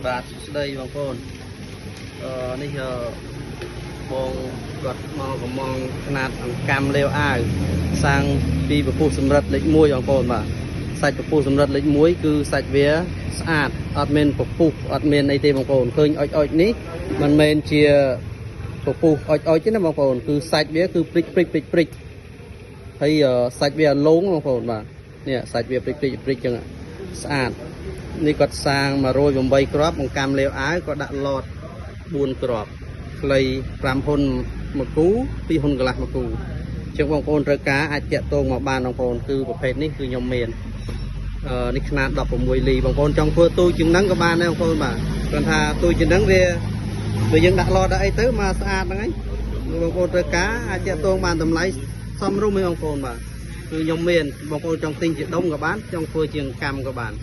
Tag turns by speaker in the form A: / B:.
A: បាទសួស្តីបងប្អូនអឺនេះអឺបងគាត់មកកំងខ្នាតអង្កាំលាវអាវសាងពីពពុះសំរិទ្ធលេខ1បងប្អូនបាទសាច់ពពុះសំរិទ្ធលេខ1គឺសាច់វាស្អាតអត់មានពពុះអត់មានអីទេបងប្អូនឃើញអុចអុចនេះមិនមែនជាពពុះអុចអុចទេណាបងប្អូនគឺសាច់វាគឺព្រិចព្រិចព្រិចព្រិចហើយសាច់វាលងបងប្អូនបាទនេះសាច់វាព្រិចព្រិចព្រិចចឹងស្អាត នេះគាត់សាង108គ្រាប់បង្កាំលាវអាវក៏ដាក់ឡត4គ្រាប់ខ្លី5ហ៊ុនមួយគូ2ហ៊ុនកន្លះមួយគូជាងបងប្អូនត្រូវការអាចតាក់ទងមកបានបងប្អូនគឺប្រភេទនេះគឺខ្ញុំមានអឺនេះខ្នាត16លីបងប្អូនចង់ធ្វើទូជាងហ្នឹងក៏បានដែរបងប្អូនបាទគ្រាន់ថាទូជាងហ្នឹងវាបើយើងដាក់ឡតដាក់អីទៅមកស្អាតហ្នឹងឯងបងប្អូនត្រូវការអាចតាក់ទងបានតម្លៃសមរម្យឯងបងប្អូនបាទគឺខ្ញុំមានបងប្អូនចង់ទិញជាដុំក៏បានចង់ធ្វើជាកម្មក៏បាន។